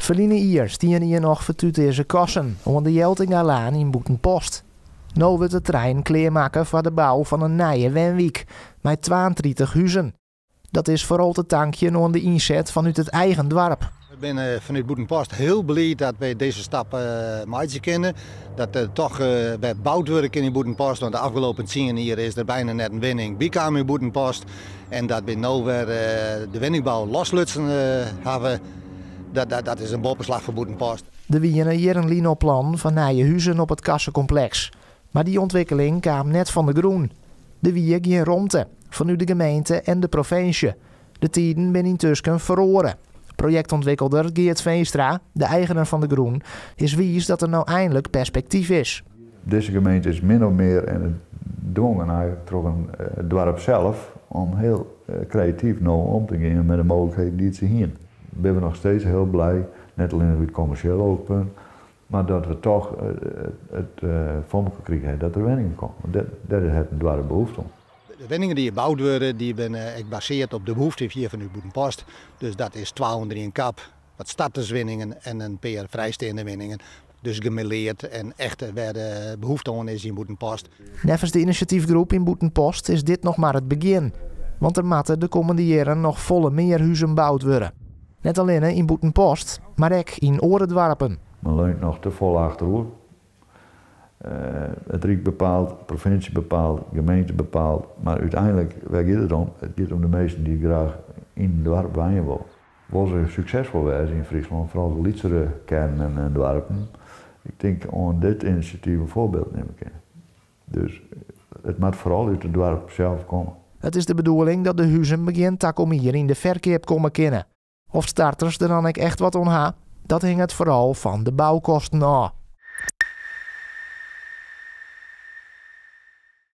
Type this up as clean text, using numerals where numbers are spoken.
Ferline jier stiene hjir noch fertutearze kassen oan de Jeltingalaan yn Bûtenpost. No wurdt it terrein klearmakke foar de bou fan in nije wenwyk mei 32 huzen. Dat is foaral te tankjen oan de ynset fanút it eigen doarp. We binne fanút Bûtenpost hiel bliid dat wy dizze stap meitsje kinne. Dat der toch wer boud wurde kin yn Bûtenpost, want de ôfgelopen 10 jier is der byna net in wenning bykaam yn Bûtenpost. En dat wy no wer de wenningbou loslutsen hawwe, dat is in boppeslach foar Bûtenpost. Der wiene jierren lyn al plannen foar nije huzen op it kassekompleks. Mar dy ûntwikkeling kaam net fan de grûn. Der wie gjin romte fanút de gemeente en de provinsje. De tiden binne yntusken feroare. Projektûntwikkelder Geert Veenstra, de eigener fan de grûn, is wiis dat der no einlik perspektyf is. Dizze gemeente is min of mear en dwongen eigentlik troch in doarp sels om hiel kreatyf no om te gean mei de mooglikheden dy't se hiene. Binne we noch steeds hiel blij, net allinnich út kommersjeel oogpunt, mar dat we toch it foar elkoar krigen hawwe dat der wenningen komme. Want dêr hat in doarp behoefte oan. De wenningen dy't boud wurde, dy binne ek basearre op de behoefte hjir fanút Bûtenpost. Dus dat is twa ûnder ien kap, wat starterswenningen en in pear frijsteande wenningen. Dus gemêleard en echt wêr't de behoefte oan is yn Bûtenpost. Neffens de inisjatyfgroep yn Bûtenpost is dit noch mar it begjin. Want der moatte de kommende jierren noch folle mear huzen boud wurde. Net allinne yn Bûtenpost, mar ek yn oare doarpen. Men leunt noch te folle achteroer. It Ryk bepaalt, provinsje bepaalt, gemeente bepaalt, mar úteinlik, wêr giet it om? It giet om de minsken dy't graach yn in doarp wenje wolle. Wolle se suksesfol wêze yn Fryslân, foaral de lytsere kearnen en doarpen, ik tink oan dit inisjatyf in foarbyld nimme kinne. Dus it moat foaral út it doarp sels komme. It is de bedoeling dat de huzen begjin takom jier yn de ferkeap komme kinne. Oft starters der dan ek echt wat oan ha, dat hinget foaral fan de boukosten ôf.